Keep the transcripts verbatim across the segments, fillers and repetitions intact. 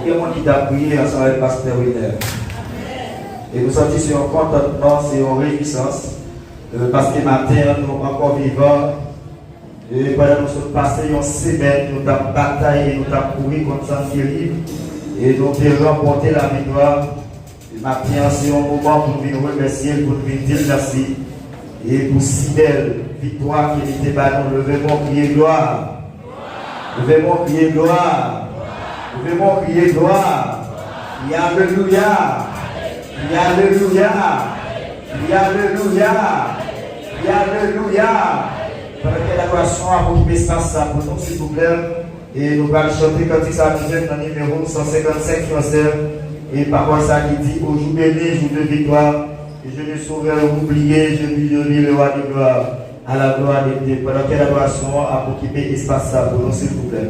Gen moun ki t ap priye ansanm avèk pastè Wilner. E nou santi se yon kontantman, se yon rejwisans, e, paske maten an nou ankò vivan. E pandan nou sot pase yon semèn, nou t ap batay e nou t ap kouri kont sant terib, e nou te ranpòte laviktwa. E maten an, se yon moman pou n vin remèsye l, pou n vin di l mèsi. E pou si bèl viktwa ke li te ba nou, leve men w, kriye glwa. Leve men w, kriye glwa. Leve men w, kriye glwa. Kriye alelouya. Kriye alelouya. Kriye alelouya. Kriye alelouya. Pandan ke ladorasyon ap okipe espas sa pou nou, silvouplè. E nou pral chante kantik sa a ki fèt nan nimewo san senkannsenk fransè. E pawòl sa a ki di, Au jour béni, jour de victoire, je ne saurais oublier, je lui, je lui, le roi de gloire, à la gloire de Dieu. Pandan ke ladorasyon an ap okipe espas sa pou nou, silvouplè.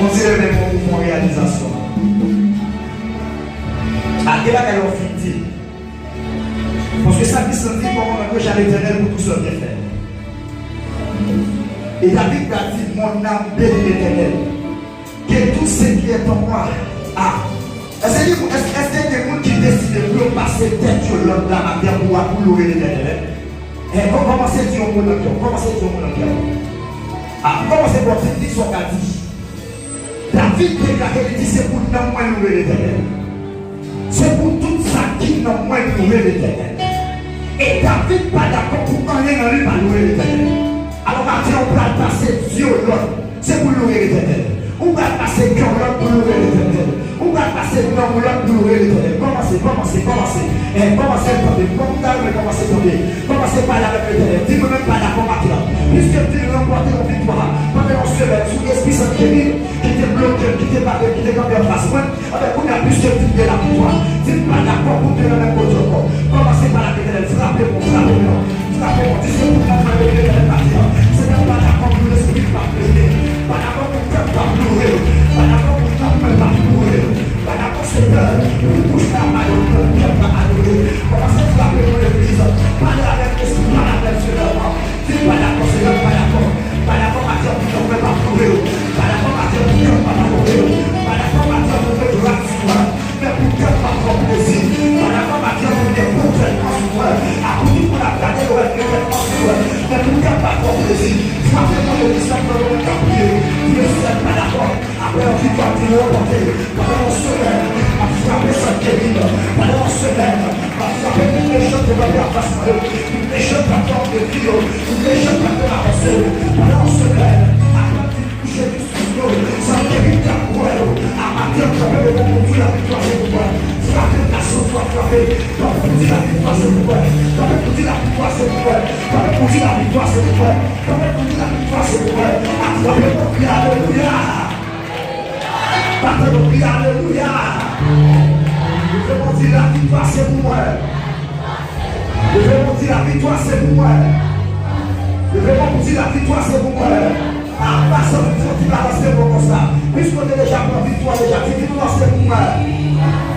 Bondye renmen mwen pou fè yon reyalizasyon. A gen bagay yo fin di. Paske sa ki santi, kòmandan Kwecha Letènèl pou tou sa byen fè. E David ta di, mon âme bénit l'Éternel. Que tout ce qui est en moi. Ah. Èske gen moun, èske, èske gen moun ki deside pou yo pase tèt yo lòt la maten pou, pou loure Letènèl? Eh, kò-, kòmanse di yon mo nan kè w. Kòmanse di yon mo nan kè w. Ah, kòmanse bon, di, di sa w ka di. David deklare, li di, se pou nanm mwen loure Letènèl. Se pou tout sa ki nan mwen loure Letènèl. E David pa dakò pou anyen nan li pa loure Letènèl. Alò, maten an, ou pral pase zye w lòt, se pou loure Letènèl. Ou pral pase kè w lòt pou loure Letènèl. Ou pral pase nanm ou lòt pou loure Letènèl. Kòmanse, kòmanse, kòmanse. Eh, kòmanse tande. Kòmanse tande. Kòmanse pale avèk Letènèl. Di, mwen menm pa dakò maten an. Piske m fin ranpòte yon viktwa. Pandan yon semèn, sou espri sant kemi ki te bloke m, ki te bare m, ki te kanpe anfas mwen. Anben, kounye a, piske m fin gen laviktwa, di m pa dakò pou m te nan menm kote ankò. Kòmanse pale ak Letènèl, frape mwen, frape mwen, frape mwen, di se pou mwen, mwen, Letènèl, maten an. Senyè, m pa dakò pou lespri m pa plede. M pa dakò pou kè m pa ploure. M pa dakò pou nanm mwen pa ploure. M pa dakò, Senyè, pou bouch mwen ap adore, pou kè m pa adore. Kòmanse frape mwen, legliz. Pale avèk lespri, pale avèk Senyè. Di m pa dakò, Senyè, m pa dakò. M pa dakò maten an pou kè mwen pa ploure. M pa dakò maten an pou kè m pa adore. M pa dakò maten an pou mete rad sou mwen. Men pou kè m pa pran plezi. M pa dakò maten an pou gen bon trètman sou mwen. Akoudi moun ap gade yo wè gen trètman sou mwen. Men pou kè m pa pran plezi. Frape mwen legliz la, mwen k ap priye. Di Senyè, m pa dakò. Apre yon viktwa ki ranpòte, pandan yon semèn, m ap frape sant kemi, pandan yon semèn, m ap frape tout mechan ki kanpe anfas mwen yo, tout mechan ki ap fè m detwi yo, tout mechan ki ap fè m avanse yo, pandan yon semèn, apre m fin kouche ki sou yo, sant kemi ki ap kwè yo, a maten m kanpe devan pou di laviktwa se pou mwen, frape m nan sans w ap frape, kanpe pou di laviktwa se pou mwen, kanpe pou di laviktwa se pou mwen, kanpe pou di laviktwa se pou mwen, kanpe pou di laviktwa se pou mwen, a frape pou di alelouya. Pastè, nou kriye alelouya. Leve men w, di laviktwa se pou mwen. Leve men w, di laviktwa se pou mwen. Leve men w, di laviktwa se pou mwen. A, pastè, fè yon ti balans men w konsa. Piske w te deja pran viktwa deja, di, di, non, se pou mwen.